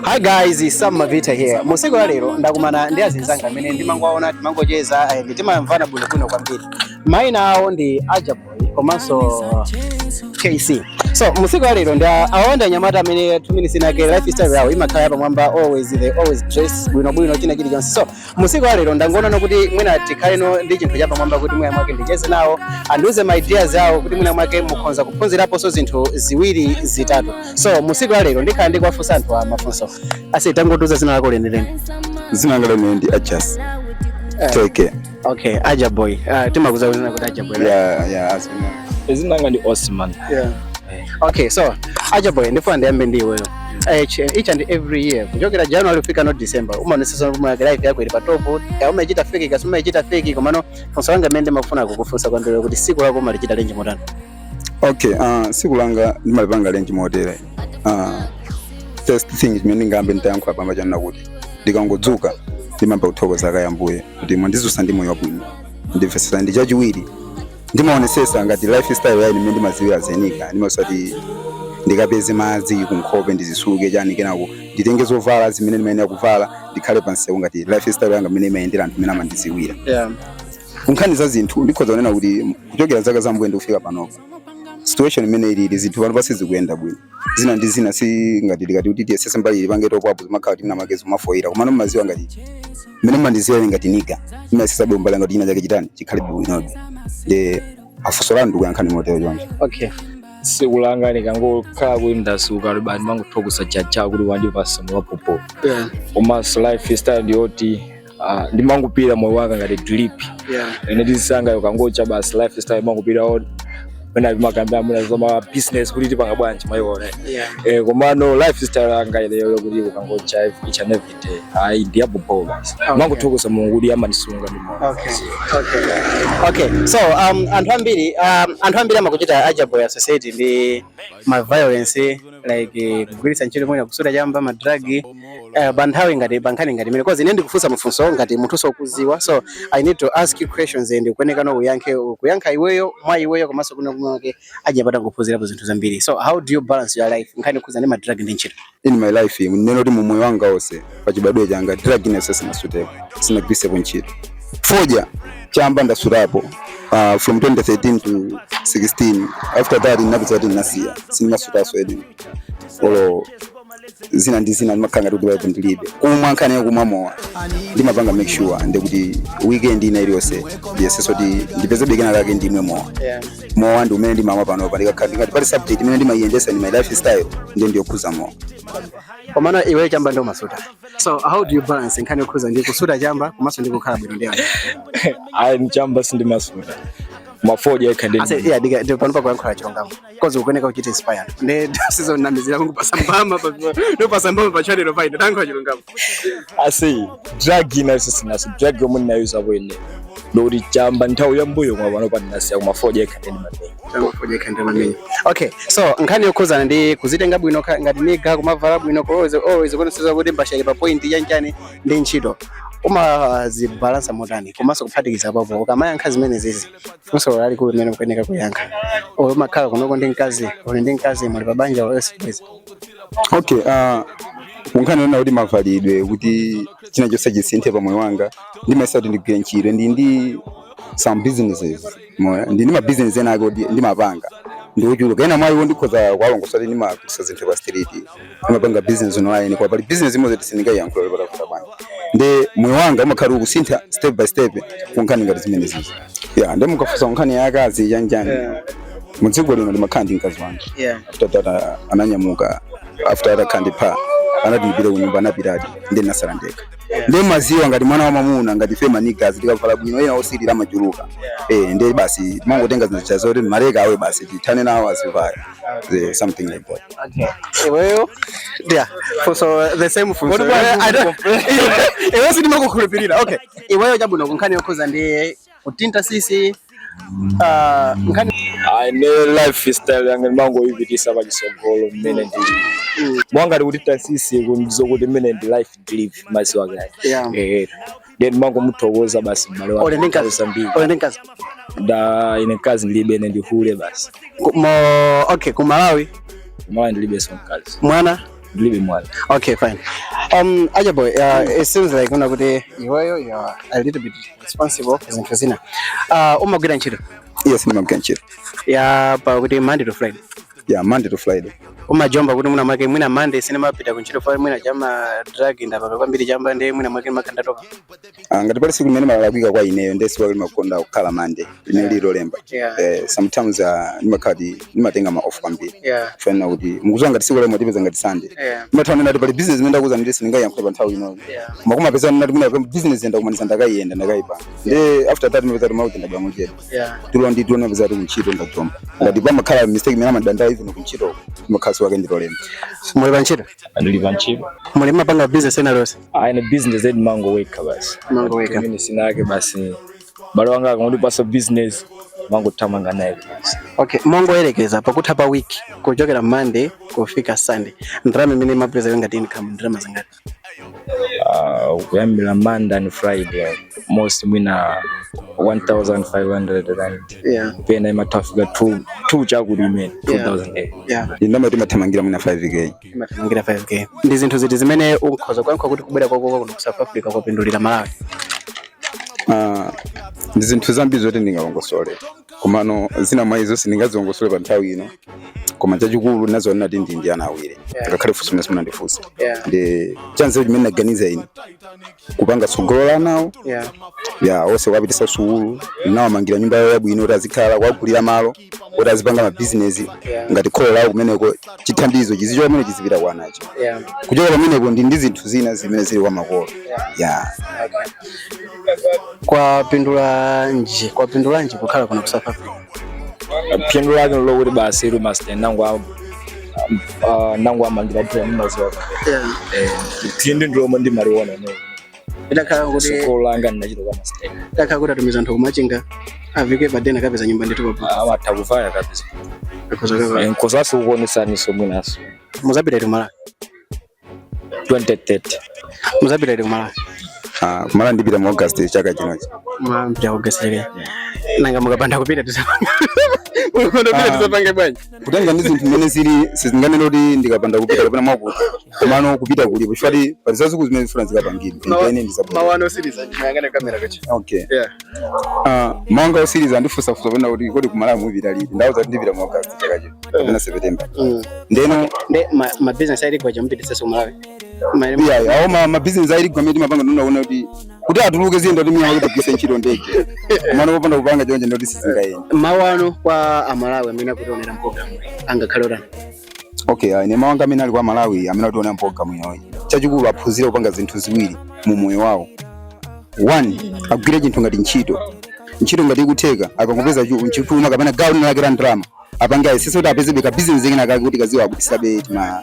Hi guys, it's Sam Mavita here. Musiku la lero ndakumana ndi azinzanga amene ndimangowaona, timangocheza and timamvana bwinobwino kwambiri. Mayina awo ndi Aja Boy komanso KC. So musiku la lero ndi awonda anyamata amene 2 minutes inake lifestyle yawo imakhala yapamwamba, always they always dress bwinobwino, china chilichonse. So musiku la lero ndangoona kuti mwina tikhaleno ndi chinthu chapamwamba kuti mwina mwake ndicheze nawo, andiuze ma ideas awo kuti mwina mwake mukhoza kuphunziraponso zinthu ziwiri zitatu. So musiku la lero ndikhala ndikuwafunsa anthu a mafunso. Ase, tangotiuza zina lako lenileni. Zina langa lenileni ndi Ajas Teke. Okay, Aja Boy. Timakuza zina kuti Aja Boy, right? Yeah, azina. Izina langa ndi Osman. Yeah. Okay, so Aja Boy, ndifuna ndiyambe ndi iweyo. Each and every year kuchokera January kufika no December umaonesesa kuti life yako ili pa top. Ka umachita fake, kasi umachita fake, komano funso langa mmene ndimafuna kukufunsa kwambiri kuti siku lako umalichita arrange motani? Okay, siku langa ndimalipanga arrange motere. First thing chimene ndingambe nditayankhula pamba chanena kuti ndikangodzuka ndimamba kuthokoza kaya Ambuye kuti mwandizutsa ndi moyo wabwino, ndimvesesa. Ndi chachiwiri, ndimaonesesa ngati lifestyle yayi imene ndimaziwira zenika, ndimasati ndikapeze madzi kunkhope, ndizisuke chani, kenako nditenge zovala zimene ndimayenera kuvala, ndikhale pansewu ngati lifestyle yanga imene imayendera anthu imene amandiziwira. Kunkhani za zinthu, ndikhoza kunena kuti kuchokera zaka zambuyo ndikufika panopo, situation imene ilili zinthu pano pasi zikuyenda bwino, zina ndi zina. Si ngati ndikati kuti tiyesese mbali ili pange top up, zimakhala kuti mina make zimafoira, komano mmaziwa ngati mmene mmandiziwa ine ngati nigga, ndimayesesa bwino mbali ngati china chake chitani chikhale bwinobe. Ndi afunso lanu ndikuyankhani motero choncho. Okay. Tsiku langa nikangokhala kuti ndasuka bani, mangothokoza chacha kuti wandipasa moyo wapopo. Komanso lifestyle ndiyoti ndimangopira moyo wanga ngati drip. Ine ndizisanga ukangocha basi, lifestyle imangopira on pena vimakambira muna zoma business kuti tipanga bwanji maiona. Komano lifestyle yanga ileyo kuti ukangocha each and every day, ayi, ndiyapopo basi. Mangothokoza Mulungu kuti amandisunga ndi moyo. Okay. So anthu ambiri amakuchita Aja Boy associate ndi ma violence, like kugwiritsa ntchito mwina kusuta chamba, ma drug, pa nthawi ngati pa nkhani ngati imene, cause ine ndikufunsa mafunso ngati munthu sokuziwa, so I need to ask you questions and kuonekana uyankhe, kuyankha iweyo mwa iweyo, komanso kuna kumwe ajapata kuphunzirapo zinthu zambiri. So how do you balance your life nkhani kukhuza ndi ma drug ndi ntchito? In my life, neno kuti mumoyo wanga wonse pachibadwe changa, drug inenso sinasutepo, sinagwisepo ntchito. Fodya, chamba ndasutapo from 2013 to 16. After that ndinapeza kuti ndinasiya, sindimasutanso ene olo zina ndi zina. Ndimakhala ngati kuti paipo ndilibe kumwa. Nkhani yakumwa mowa, ndimapanga make sure ndikuti weekend ina iliyonse ndiyesenso kuti ndipeze kena kake ndimwe mowa. Mowa ndi umene ndimamwa panopa. Ndikakhala ndingati pali subject imene ndimayiyendesa ndi my lifestyle, ndiye ndiyokhuza mowa. Komano iweyo chamba ndi umasuta, so how do you balance nkhani yokhuza ndi kusuta chamba komanso ndi kukhala bwino ndi anthu? Ayi, mchamba sindimasuta, mafodya ekha ndi. Ase, yeah, diga ndi pano pakuyankhula chilungamo, cause ukuoneka uchite inspired ndi sizonamizira kungupasa mbama pa ndopasa mbama pa channel paino. Tankhula chilungamo. Asi, drug inayo sinaso, drug yomwe ndinayuzapo ine ndikuti chamba nthawi yambuyo, koma pano pandinasiya, kumafodya ekha ndi ndimamenya. Chamafoja ekha ndi mamenya. Okay, so nkhani yokhuzana ndi kuzitenga bwino ngati nigga, kumavala bwino, always always kuonesesa kuti mbashali pa point yanchani, ndi ntchito umazibalansa motani? Komanso kuphatikiza papo, ukamayankha zimene zizi, funso lalikulu limene ukuyeneka kuyankha, umakhala kunoko ndi mkazi, uli ndi mkazi, muli pa banja oyesipeza? Okay, kunkhani yona kuti mavalidwe, kuti china chonse chisinthe pa moyo wanga, ndimayesa kuti ndigwire ntchito. Ndi some businesses moyo, ndi ma business ena ake kuti ndimapanga, ndikuchuluka. Ena mwa iwo ndikhoza kuwalongosola kuti ndimagulitsa zinthu pa street, ndimapanga business online, kwa pali business imodzi tisindingayiyankhula patafuta bwanji. Ndi moyo wanga umakhala ukusintha step by step kunkhani ngati zimene zizi. Yeah, ndi mukafunsa kunkhani ya akazi chanjani, mu dziko lino ndimakhala ndi mkazi wanga. After that ananyamuka, after atakhala ndipha, anati ndipite kunyumba, anapitadi, ndi ndinasala ndekha. Ndi maziwa ngati mwana wa mamuna, ngati fe ma niggas tikavala bwino, ena osilira amachuluka. Ndi basi mangotenga zinthu zoti mareka awe, basi tithane nawo azivaya. Something like that. Okay. Iweyo, yeah, funso the same funso. Iweyo sindimakukhulupirira. Okay. Iweyo, chabwino, kunkhani yokhuza ndi kutinta sisi, nkhani Ayi, ne lifestyle yanga ndimangoyipitisa pachisogolo mmene ndili mwangati kuti tasisi kundizokuti mmene ndi life ndilive maziwa kale. Then ndimangomuthokoza basi m'bale wanga. Uli ndi mkazi? Zambiri. Uli ndi mkazi? Da, ine mkazi ndilibe, ine ndihule basi. Okay, ku Malawi? Kumala ndilibe so mkazi. Mwana? Ndilibe mwana. Okay, fine. Ajaboy, it seems like una kuti iweyo you are a little bit responsible for zinthu zina. Umagwira ntchito? Yes, ndimagwira ntchito. Ya, pa kuti Monday to Friday? Yeah, Monday to Friday. Umajomba kuti mwina mwake, mwina Monday sinimapita kuntchito fa mwina chama drug ndapaka kwambiri chamba, ndi mwina mwake makandatoka? Ah, ngati pali tsiku limene malakwika kwa ineyo, ndiye tsiku limakonda kukhala Monday limene lili lolemba. Sometimes ndimakhala ndimatenga ma off kwambiri. Fanira kuti mukuziwa ngati tsiku lomwe tipeza ngati Sunday, ndimathawa nati pali business imene ndakuza nditi sindingayiyankhule pa nthawi inoyo. Koma kumapeza nati mwina business ndakumanisa, ndakayiyenda, ndakayipanga, ndi after that ndimapeza kuti mauti ndabwa muchedwa. Tulo ndi tulo, ndimapeza kuti kuntchito ndajomba. Ngati pamakhala mistake imene amadandaula, even kuntchito kumakhala tsiku lake ndilolemba. Muli pa ntchito? Ndili pa ntchito. Muli mapanga business ena lonse? Ah, ine business edi mangoweka basi. Mangoweka. Mimi sinake basi, bale wanga akangondipasa business, mangothamanga naye basi. Okay, mongoyerekeza, pakutha pa week, kuchokera Monday kufika Sunday, ndalama imene mapeza ngati income, ndalama zingati? Kuyambira Monday and Friday, most mwina 1500 rand. Pena imatafika 2 2 chakuti imene 2000, eh. Ndinama timathamangira mwina 5K. Imathamangira 5K. Ndi zinthu ziti zimene ukhoza kuyankha kuti kubwera kwako kuno ku South Africa kwapindulira Malawi? Ah, ndi zinthu zambiri zoti ndingalongosole, komano zina mwa izo sindingazilongosole pa nthawi ino. Koma chachikulu nazo nati ndi ana awiri. Ngakhale funso limene simunandifunsa, ndi chanzeru chimene naganiza ine kupanga tsogolo la nawo ya onse, kuwapitisa sukulu, nawamangira nyumba yawo yabwino kuti azikhala, kuwagulira malo kuti azipanga mabizinesi ngati kholo lawo kumeneko. Chithandizo chizicho pamene chizipita kwa anacho. Kuchoka pamenepo ndi zinthu zina zimene zili kwa makolo ya. Kwapindula nji kukhala kuno ku South Africa? Phindu lake lokuti basi iru master nangu nangu amangira drum maziwa. Eh, phindu ndilomwe ndimaliona ine. Idakhala kuti Sukulu langa ndinachita kwa master. Idakhala kuti atumiza anthu kumachinga avike padena kapeza nyumba ndithu papa. Amatha kuvaya kabisa. Akhoza kava. Nkosaso kuonesaniso mwinaso. Muzapita iti Malawi? 2030. Muzapita iti Malawi? Ah, kumala ndipita mu August chaka chinochi. Mwapita August chaka. Nanga mukapanda kupita tisapanga, mukapanda kupita tisapange bwanji? Kutenga ndi zinthu zimene zili, sizinganene kuti ndikapanda kupita kapena mwakuti, komano kupita kulipo chifukwa pali zazikulu zimene zifuna zikapangidwe, ndene ndizabwera. Mawano osiriza, mayangane kamera kuchi. Okay. Yeah. Mawanga osiriza, andifunsafunsa pena kuti kodi kumalawi mupita liti? Ndauza kuti ndipita mu August chaka chino kapena September. Ndeno Nde ma business ali kwa chamupitisa ku Malawi? Yeah, awo ma business ali kwamene timapanga, ndinaona kuti atuluke ziyenda kuti miyawo kuti tigwise ntchito ndege, komano popanda kupanga chonje ndoti sizingayenda. Mawano kwa Amalawi amene akutionera program angakhale otani? Okay, ine mawanga amene ali kwa Malawi amene ationa mpologalamu inoyi, chachikulu aphunzire kupanga zinthu ziwiri mu moyo wawo. One, agwire chinthu ngati ntchito. Ntchito ngati ikutheka, akangopeza chuma kapena gawo lina lake la ndalama, apange ayesese kuti apezebe ka business kena kake kuti kaziwa abudisilabe tima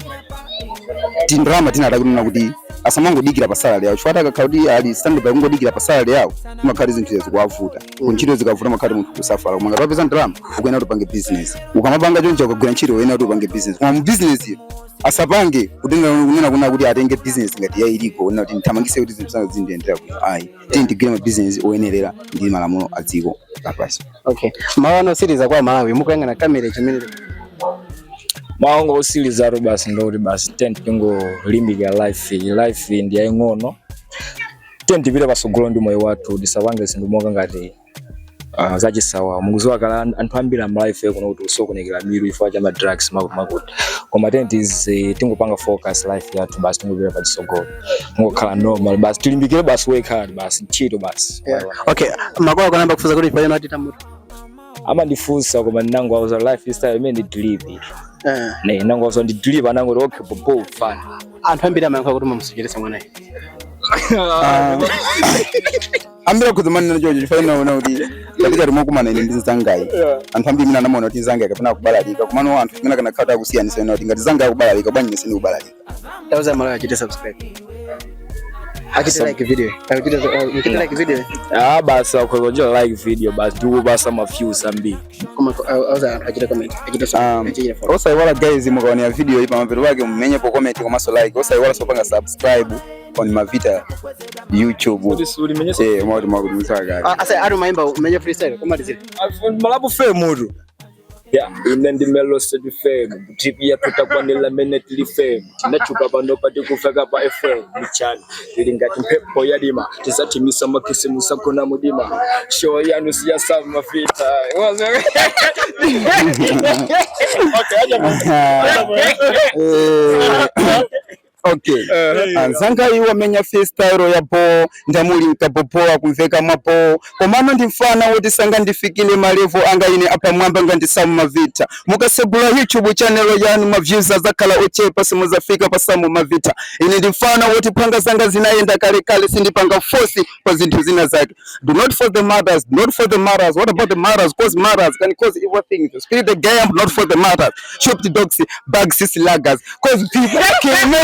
tindalama tina kunena kuti asamangodikira pa salary yawo, chifukwa akakhala kuti ali standby kungodikira pa salary yawo, kumakhala zinthu zikuwavuta. Kuntchito zikavuta, makhala munthu kusafala. Koma ngati wapeza ndalama, ukuyenera kuti upange business. Ukamapanga choncho, ukagwira ntchito, uyenera kuti upange business. Koma mu business iyo asapange kutenga kunena kuna kuti atenge business ngati ya illegal, kunena kuti nthamangise kuti zinthu zanga zindiyendera bwino. Ayi, tiye tigwire ma business oyenerera ndi malamulo a dziko lapansi. Okay, mawano osiriza kwa Malawi mukuyang'ana kamera chimene. Mawu osirizatu basi ndoti basi ten tingolimbikira life. Life ndi yaying'ono, ten tipite pasogolo ndi moyo wathu, tisapange zinthu monga ngati zachisawa. Mukuziwa kala anthu ambiri ama life kuno kuti usokonekera miru chifukwa cha ma drugs makuti makuti, koma ten tizi tingopanga focus life yathu basi, tingopita patsogolo, tingokhala normal basi, tilimbikire basi, work hard basi, ntchito basi. Yeah. Okay, makolo akanamba kufuza kuti payano atita mutu? Amandifunsa, koma ndinango auza lifestyle imene ndi drip. Ne nango auza ndi drip, anangoti okay, popo fine. Anthu ambiri amayankha kuti mamusocheresa mwanayi. Ambiri akhuza manena chocho chifukwa inaona kuti katikati mokumana ine ndi zangayi, anthu ambiri mina anamaona kuti zangayi kapena kubalalika. Komano anthu mina kana khata akusiyanisa ina kuti ngati zangayi akubalalika bwanji, ine sindikubalalika? Tauza Malawi achite subscribe, achite like video, achite like video. Ah, basi akhoza like video basi, ndikupasa ma views ambiri. Koma auza anthu achite comment, achite subscribe, achite follow. Osaiwala guys, mukaonera video iyi, pamapeto pake mumenyepo comment komanso like. Osaiwala sopanga subscribe on Mavita YouTube. Eh, mwakuti mwakuti musakale. Ah, asa ari maimba umenye freestyle kumalizira. Malapo fe mutu. Yeah, ine ndi Melo fame, drip yathu takwanila mene tili fame, tinachuka pano patikufeka pa FM michani tili ngati mphepo yadima, tisathimisa makisi musagona mudima, show yanu siyasama mafita. Okay, aja. Okay, anzanga iwo menya freestyle yapo, ndamuli nkapopoa kumveka mwapo, komano ndi mfana woti sanga ndifikile ma level anga ine apamwamba nga ndi Sam Mavita. Mukasegula YouTube channel yanu, ma views azakhala ochepa, simuzafika pa Sam Mavita. Ine ndi mfana woti phanga zanga zinayenda kalekale, sindipanga force pa zinthu zina zake. Do not for the mothers, not for the mothers. What about the mothers? Cause mothers can cause evil things. Spirit the game, not for the mothers. Shop the dogs, bags, laggers, cause people kill me.